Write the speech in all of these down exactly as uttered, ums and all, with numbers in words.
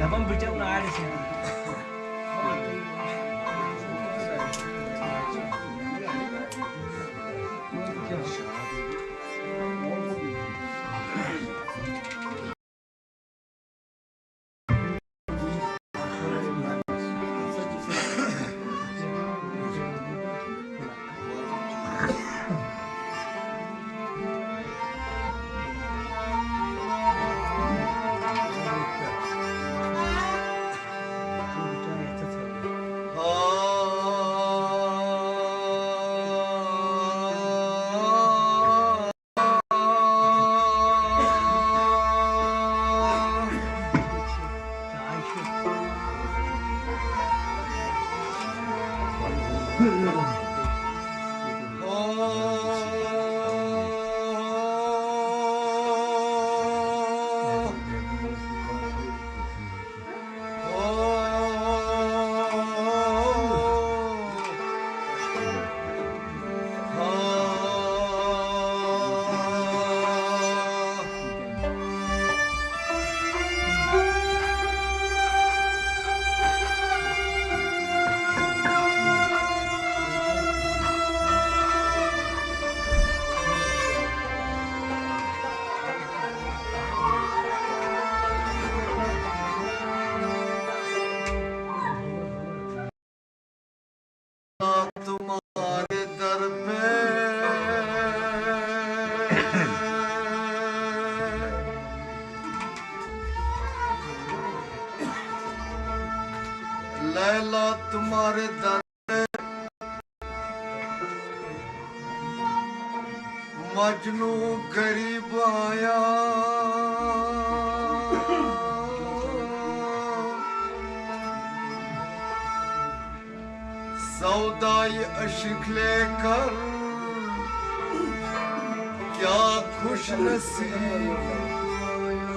دَپان بہٕ چَمہٕ نارِ سۭتۍ۔ تمہارے در پہ، لیلا تمہارے در پہ، مجنوں غریب آیا۔ سودائے عشق لے کر کیا خوش نصیب آیا۔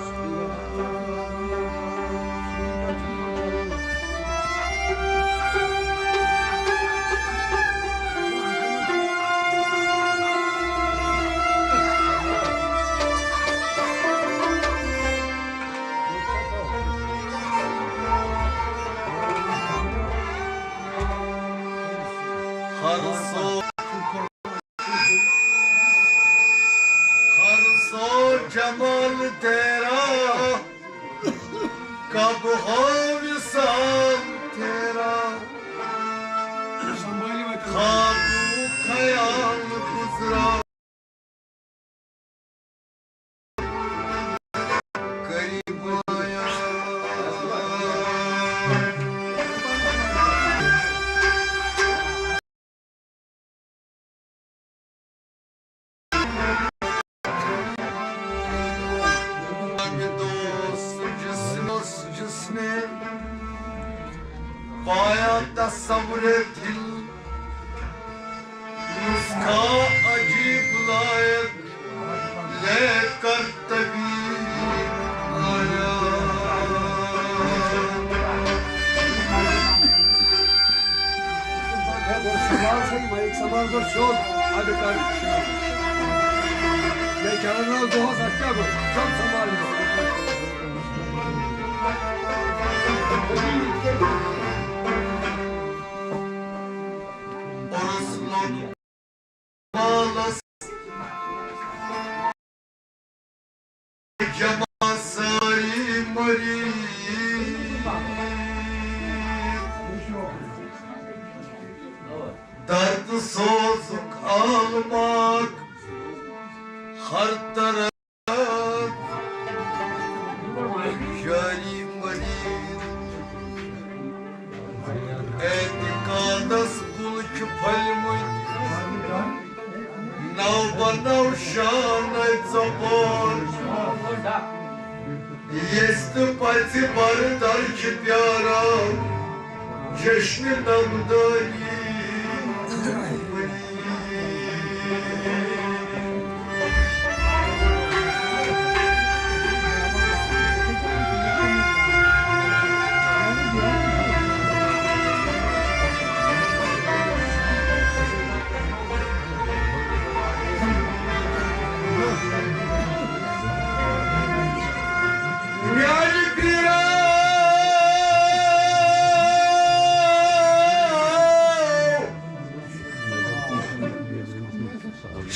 ہر سو، ہر سو جمال تیرا، کب ہو وصال تیرا، خواب و خیال گزرا۔ قریب آیا۔ دوست جس نے، جس نے پایا تصور دل، نسخہ عجیب لائق لے کر طبیب آیا۔ ہے، گوٚو سنبھال سا یہِ مایِک، سنبھال گۄڈٕ سیوٚد، اَدٕ کر۔ ہے، چلن وول دۄہس، اَتھ کیٛاہ گوٚو؟ سیوٚد سنبھال یہِ۔ عرس لوٚگ بالس جمع ساری مریض، درد سوزک عالماک ہر طرف جاری مریض۔ اعتقادس گُل چھِ پھٔلمٕتۍ، نو بہ نو شانَے ژۄپٲرۍ۔ ییٚژھِ تہٕ پژھِ بردر چھِ پیاران جشن نمدٲنی۔ میانہِ پیٖرو،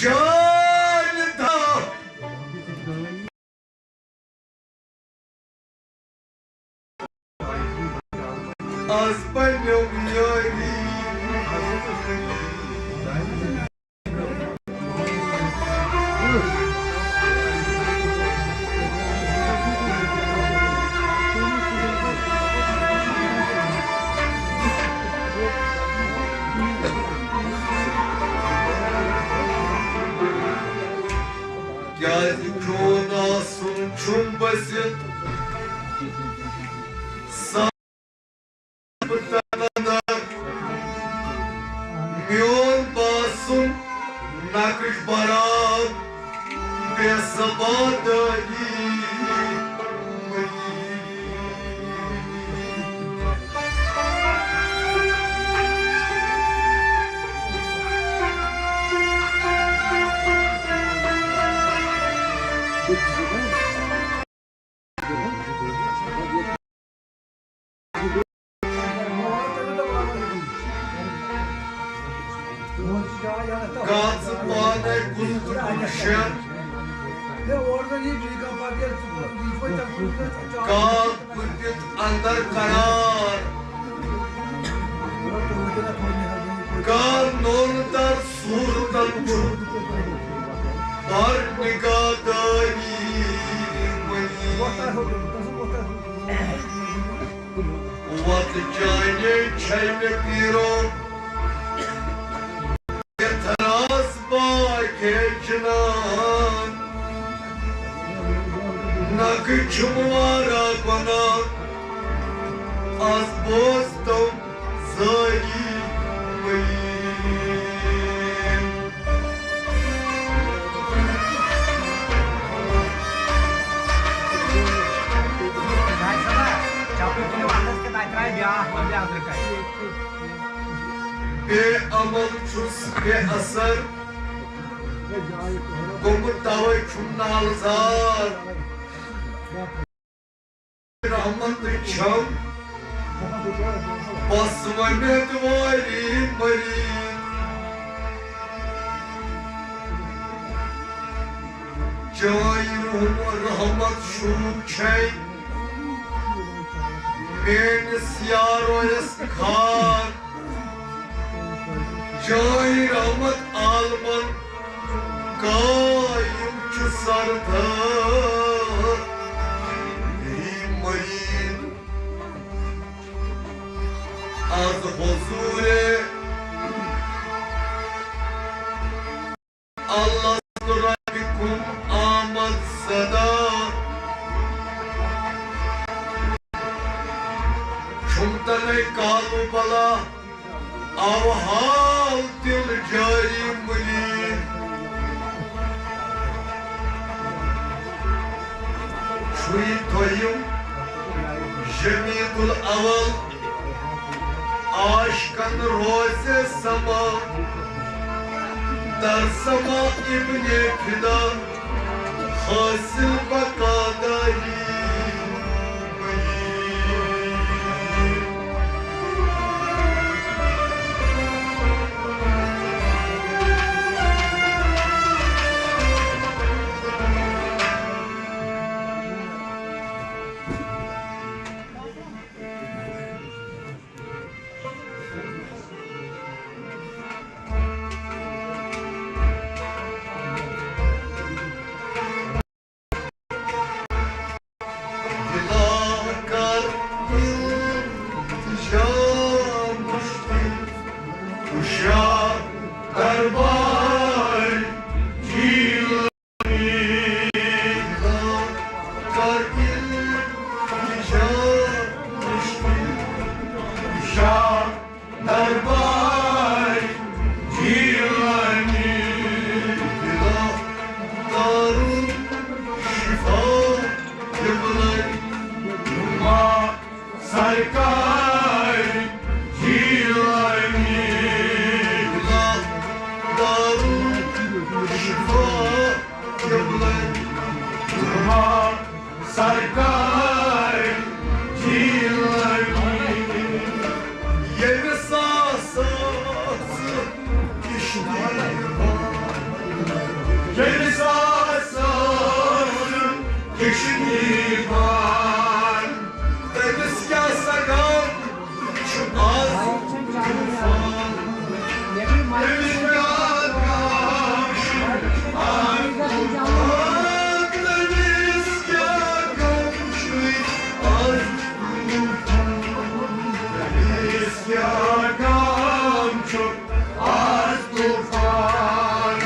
چانہِ دَہ۔ از بنیو یٲری۔ کیازِ چون آسُن چھُم بٔسِتھ سب تنہا۔ میون باسُن نقش براب بے سبا دٲری۔ کاژٕ پانے کُنتہٕ گُلشن۔ کال کُنتہٕ اندر قرار۔ کال نوٚن در صورتن چھُ بر نگاہ دٲری منی۔ وتھ چانے چھے مےٚ پیٖرو یتھ راز باغے چنان۔ نگہٕ چھُم واریاہ گۄناہ از بوزتم سٲری ؤری۔ بے عمل چھُس بے اثر گوٚمُت، توے چھُم نالہٕ زار۔ رحمت چھم بس وۄمید وٲری مریٖد۔ چٲنۍ رحم-، رحمت شوٗب چھے میٲنِس یارو یس خار، جاے رحمت عالمن قٲیِم چھُ سردار۔ میٲنۍ مرید از حضور اللہ ربکم آمد صدا۔ چھُم تنے کالو بلا، او حال دل جاری مرید۔ چھُے دوٚیِم جمیدالاول، عاشقن روزِ سما، در سما ابن فدا، حاصل بقا داری۔ دلا کر التجا مشکل کشا دربار جیل۔ سرکار جیلانی، دارالشفا قبلہ، سرکار جیلانی۔ ییٚمِس آسہٕ کشتی بار، ییٚمِس آسہٕ کشتی بار، تٔمِس کیٛاہ سا غم چھُ آز طوفان؟ تٔمِس کیٛاہ غم چھُ آز طوفان؟ تٔمِس کیٛاہ غم چھُ آز طوفان؟ تٔمِس کیٛاہ غم چھُ آز طوفان؟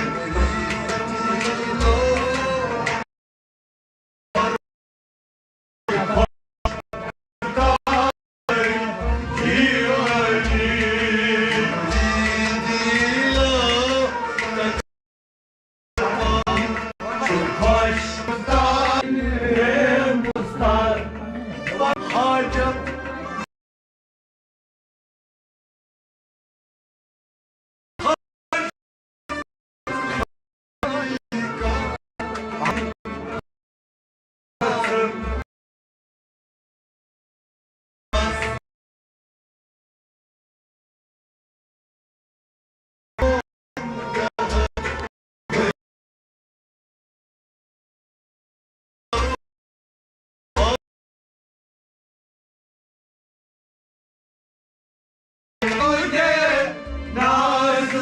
ناز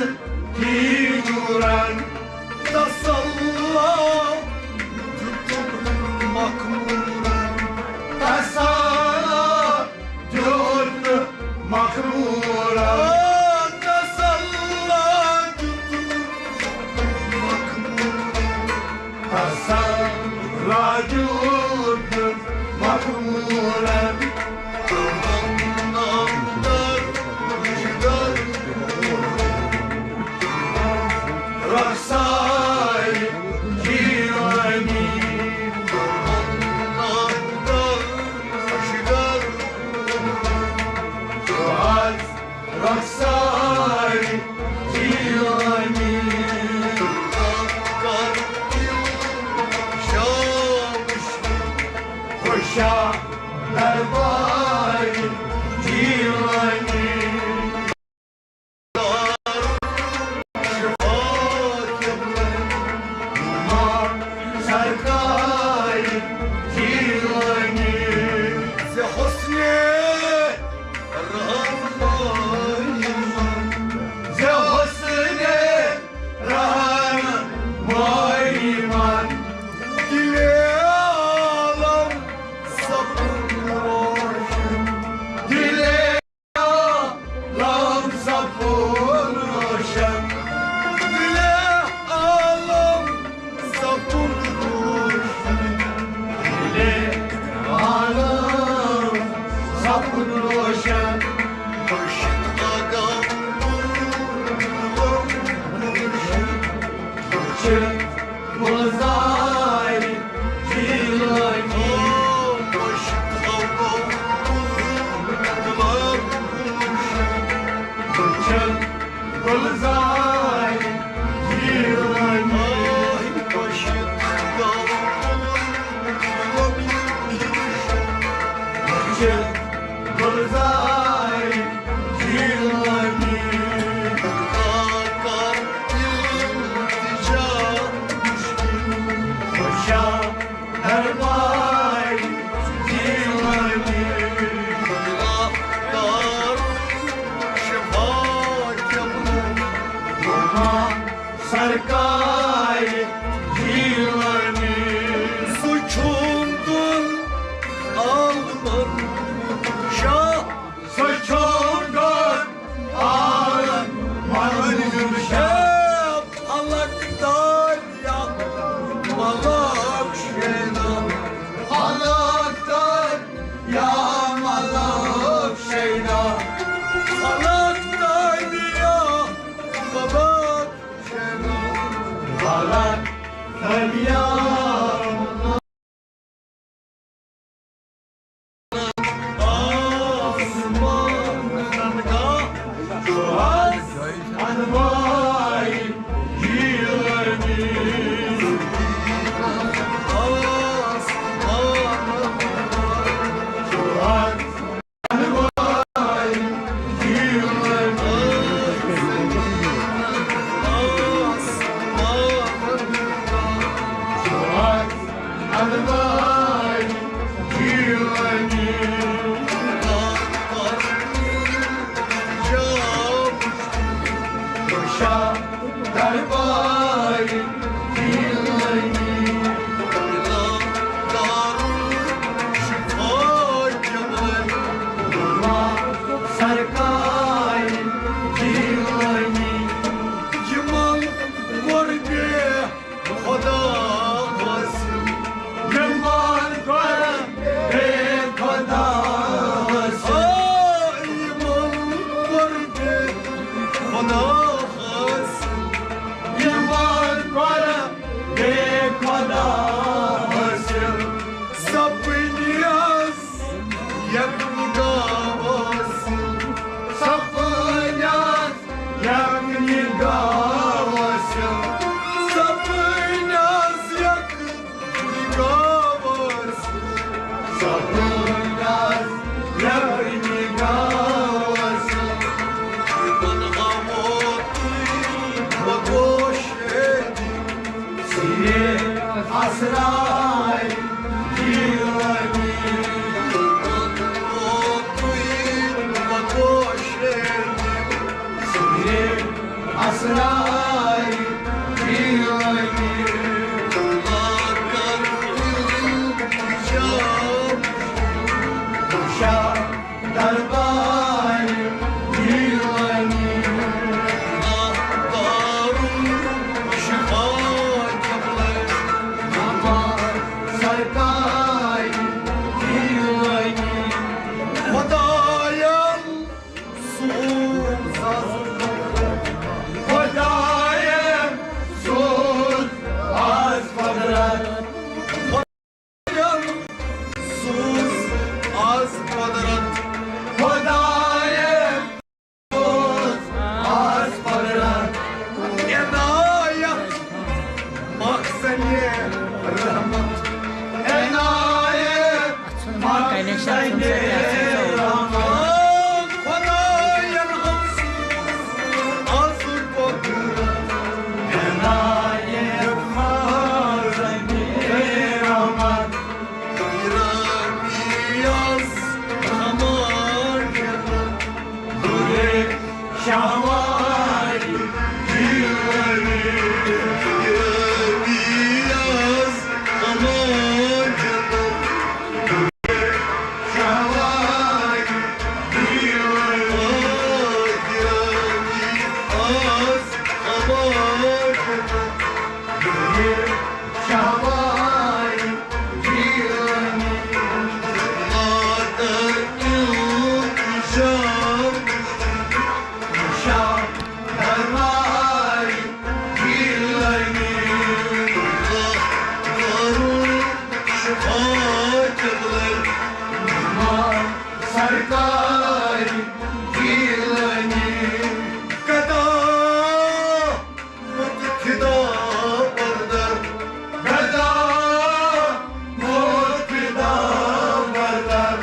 کی نورن تسلا دیُتُن مخمورن، تسلا دیُت مخمورن، تسلا دیُت مخمورن، تسلا دیُت مخمورن۔ تمنا در، در رخسار جیلانی، تمنا در، در رخسار جیلانی، کر دل شامش خوشا دربار جیلانی۔ سرکار جیلانی، ز حسن ز حسن رہنمائی من دل عالم سپُد روشن، دل عالم سپُد روشن، دل عالم سپُد روشن، دل عالم سپُد روشن۔ مرشد آقا، مرشد، مرشد گلزار جیلانی۔ مرشد آقا، مرشد، مرشد گلزار جیلانی۔ مرشد آقا، مرشد گلزار جیلانی۔ آقا التجا مشکل کشا دربار جیلانی۔ آقا شفا جبرو سرکار جیلانی۔ سُہ چھُم دُل عالمن شاہ، سُہ چھُم دُل عالمن شاہ۔ فلک دریا ملک شینا، فلک دریا ملک شینا، فلک دریا ملک گیلانی، گدا متفدا بردر، گدا متفدا بردر،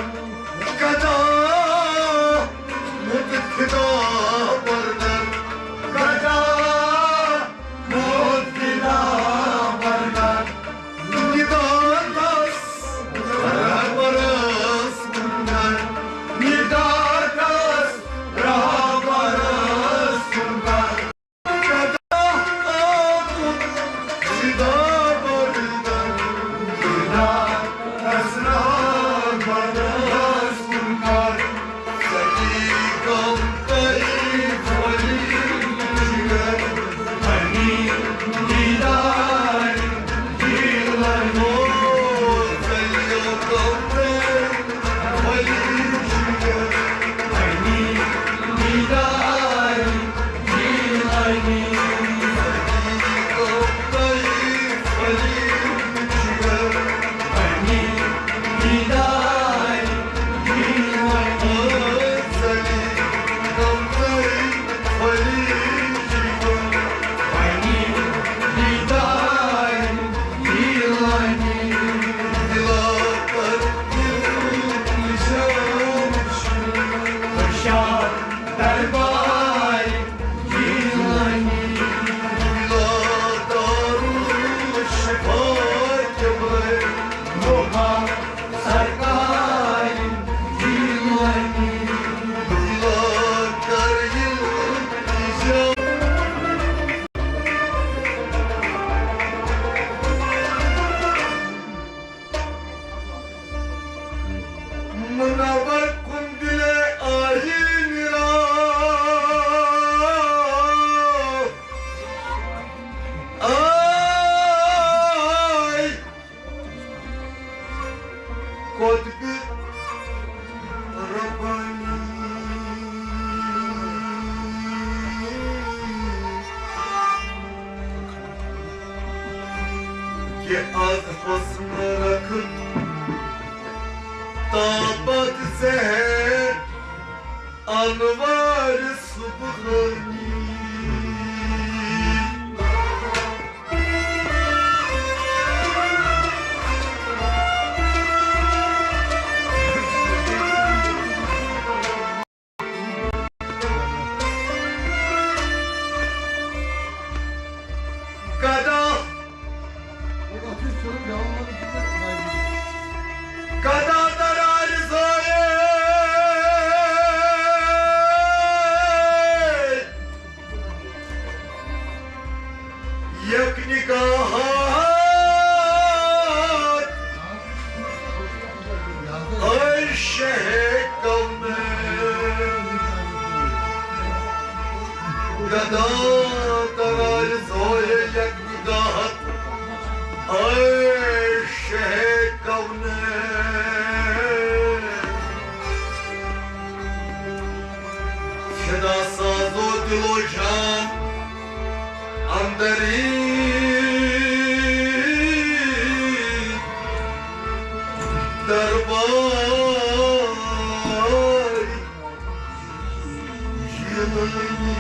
گدا متفدا بردر، گدا متفدا بردر، ندا دس رہبرس کن کر، ندا دس رہبرس کن کر۔ گدا آمد، گدا بردر، گدا دس رہبرس کن کر۔ منور کن دل آئی میرا، آئی قطب ربانی۔ کہ از حسن رخت تابد زہر انوار سبحانی۔ گدا، گدا درار زویے، یک نگاہت اے شہ کونین۔ گدا درار زویے یک نگاہت اے شہ کونین۔ فدا ساز و دل و جان اندری دربار جیلانی۔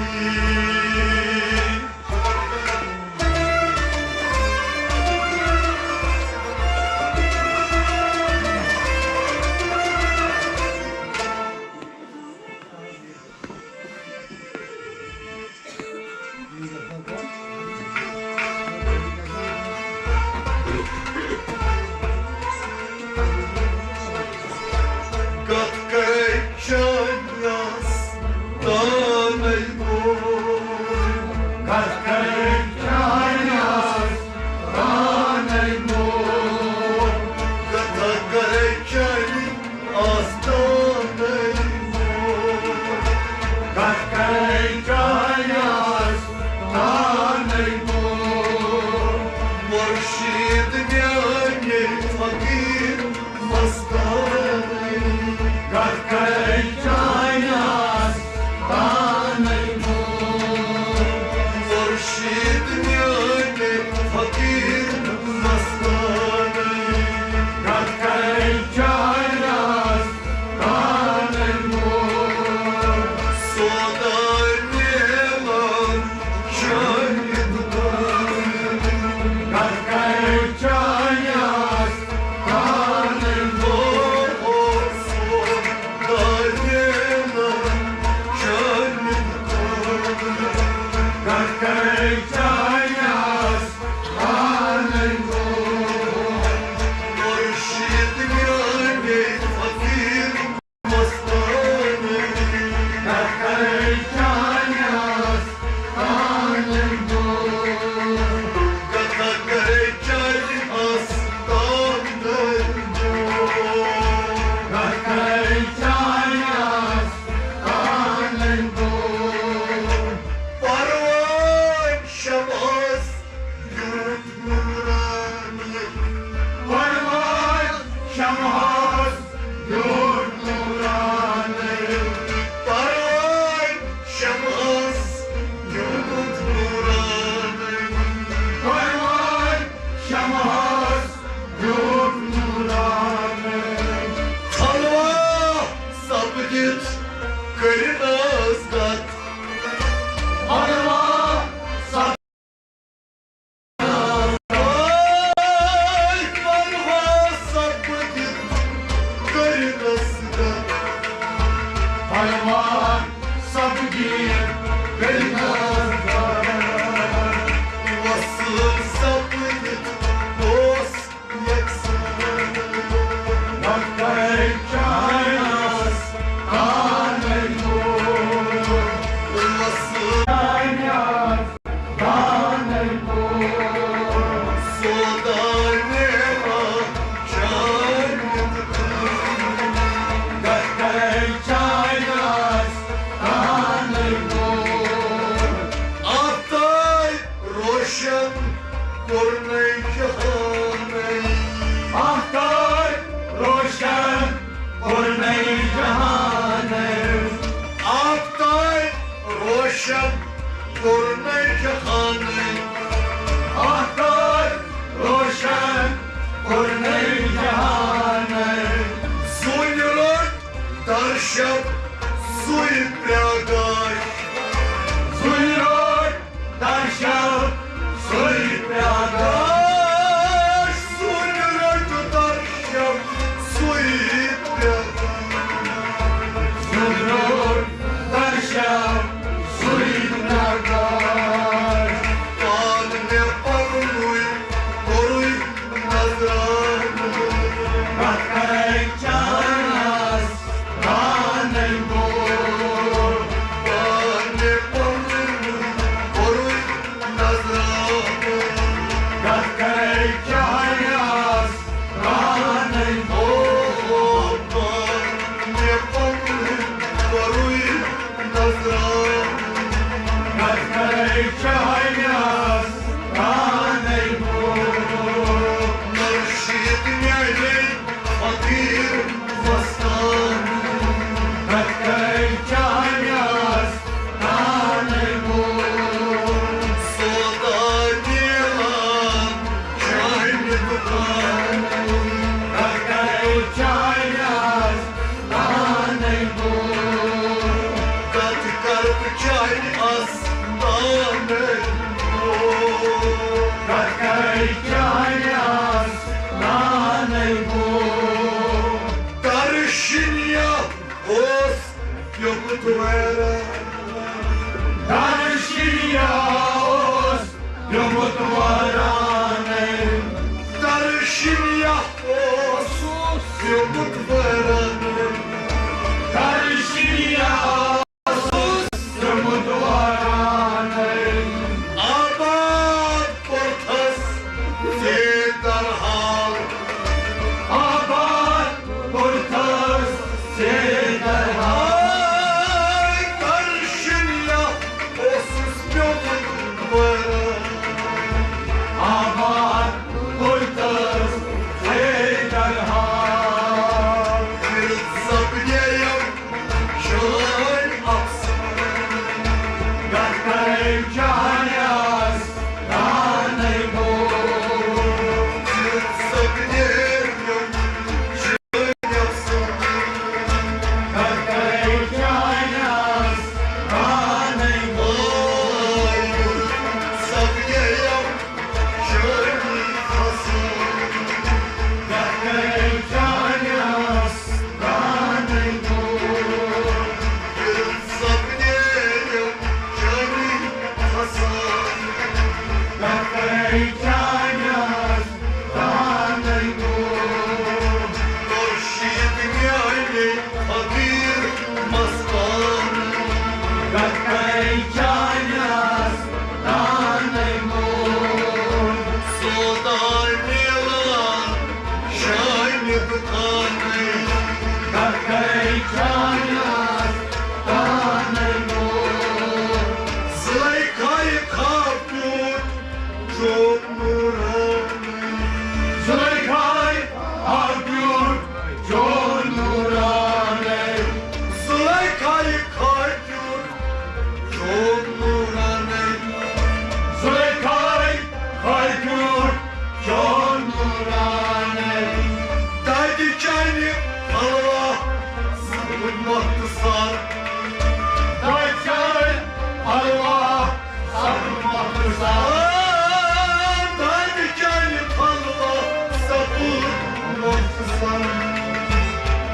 کتھ کرے چانس تانے گو۔ کٔرِنَس گت۔ پرواہ سپدِتھ، پرواہ سپدِتھ کٔرِنَس گت۔ پرواہ سپدِتھ کٔرِنَس گت۔ وصل سپدِتھ اوس یکساں۔ وقتَے چانس تانے گوٚو۔ وصل چانس تانے گوٚو۔ سودا نیران چانہِ تہٕ۔ وقتَے چانس تانے گوٚو۔ آفتاب روشن کوٚرنَے جہانَے۔ آفتاب روشن کوٚرنَے جہانَے۔ آفتاب روشن کوٚرنَے جہانَے۔ آفتاب روشن کوٚرنَے جہانَے۔ زوٗنہِ روٚٹ درشک سُے پرٛاگاش۔ زوٗنہِ روٚٹ درشک سُے پرٛاگاش۔ زوٗنہِ روٚٹ درشک سُے پرٛاگاش۔ زوٗنہِ روٚٹ درشک سُے پرٛاگاش۔ پان مےٚ پننُے کوٚرُے نظرانہٕ۔ کتھ کرے چانس تانے گوٚو۔ پان مےٚ پننُے کوٚرُے نظرانہٕ۔ کتھ کرے چانس تانے گوٚو۔ پان مےٚ پننُے کوٚرُے نظرانہٕ۔ کتھ کرے چانس تانے گوٚو۔ مرشد میانہِ فقیر وستان۔ کتھ کرے چانس تانے گوٚو۔ سودا نیران چانہِ دُکان۔ کتھ کرے چانس تانے گوٚو۔ کتھ کرٕ بہٕ چانہِ آستانٕچ۔ کتھ کرٕ چانہِ آستانٕچ۔ درشنیا اوس پیوٚمُت ویران۔ درشنیا اوس پیوٚمُت وٲرانَے۔ درشنیا اوس پیوٚمُت وٲرانَے۔ درشنیا اوس پیوٚمُت وٲرانَے۔ آباد کوٚرتھَس ژےٚ درحال۔ آباد کوٚرتھَس ژےٚ درحال۔ درشنیا اوسُس پیوٚمُت وٲران۔ سر۔ دچھن پلوا سب مختصر۔ دچھن پلوا سب مختصر۔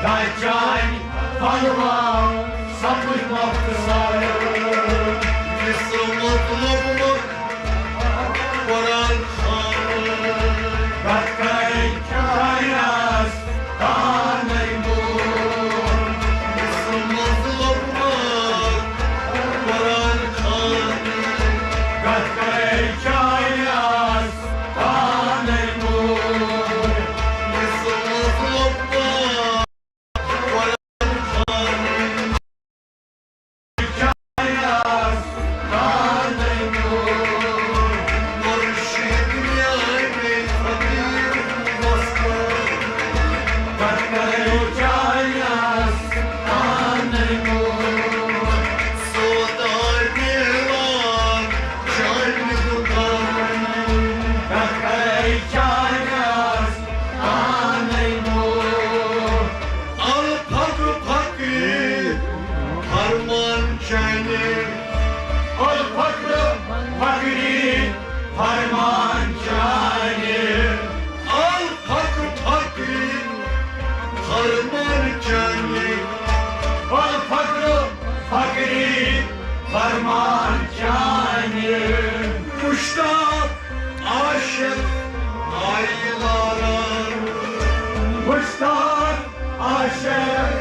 دچھن پلوا سب مختصر۔ اس مطلب قرآن خان۔ بتکے چایس تانے مول۔ اس مظلوم قرآن خان۔ بتکے چایس تانے مول۔ اس مظلوم قرآن خان۔ الفقر فقری فرمان چانہِ۔ الفقر فقری فرمان چانہِ۔ الفقر فقری فرمان چانہِ۔ الفقر فقری فرمان چانہِ۔ مشتاق عاشق آئی لاران۔ مشتاق عاشق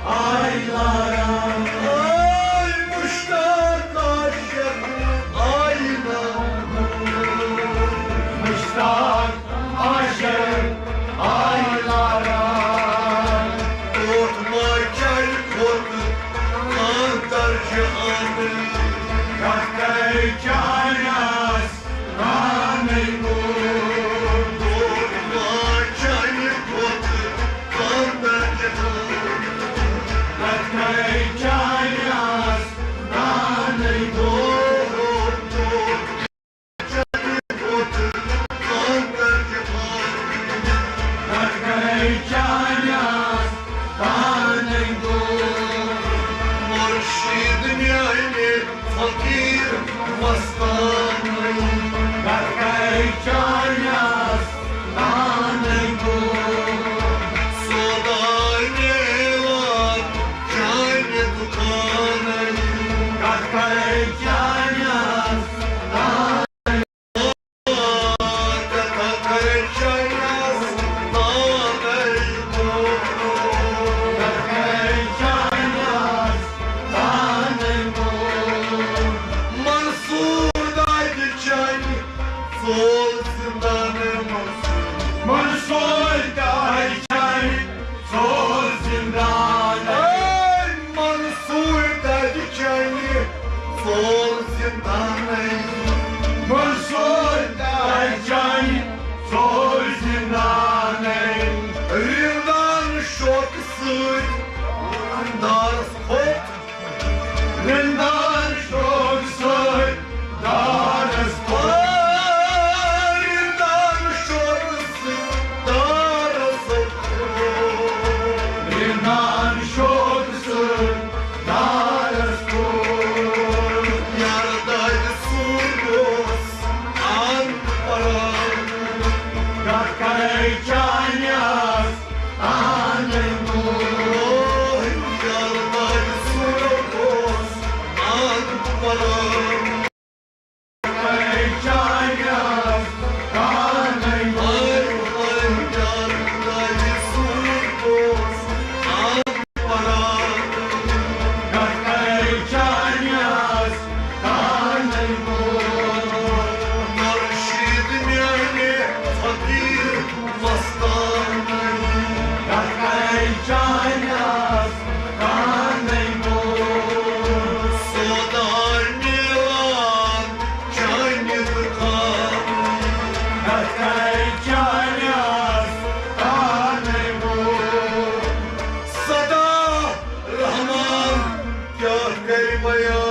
آئی لاران۔ آئی مشتاق عاشق آئی لاران۔ مشتاق عاشق آئی لاران۔ ٹوٹھ ما چانہِ کھۄتہٕ کانٛہہ درجہٕ اَنہٕ۔ کتھ کرے چانس تانے مول۔ ٹوٹھ ما چانہِ کھۄتہٕ کانٛہہ درجہٕ اَنہٕ۔ کتھ کرے چانس تانے مول۔ مرشد میانہِ فقیر وستان۔ سودا میوان چانہِ دُکانَے۔ کتھ کرے چانس تانے۔ کتھ کرے چانس تانے۔ کتھ کرے چانس تانے۔ منصور دادِ چانہِ ژول زندانَے۔ منصور۔ منصور دادِ چانہِ ژول زندانَے۔ اے منصور دادِ چانہِ ژول زندانَے۔ منصور دادِ چانہِ ژول زندانَے۔ رندان شوقہٕ سۭتۍ دارس کھوٚت۔ رندان شوقہٕ سۭتۍ دارس کھوٚت۔ رندان شوقہٕ سۭتۍ دارس کھوٚت۔ رندان شوقہٕ سۭتۍ دارس کھوٚت۔ یار دادِ سُنٛد اوس ان پڑھ۔ کتھ کرے چانس تانے مول۔ مرشد میانہِ فقیر وستان۔ کتھ کرے چانس تانے مول۔ سودا میوان چانہِ دُکان۔ کتھ کرے چانس تانے مول۔ سدا رحمان کیٛاہ کرِ بیان۔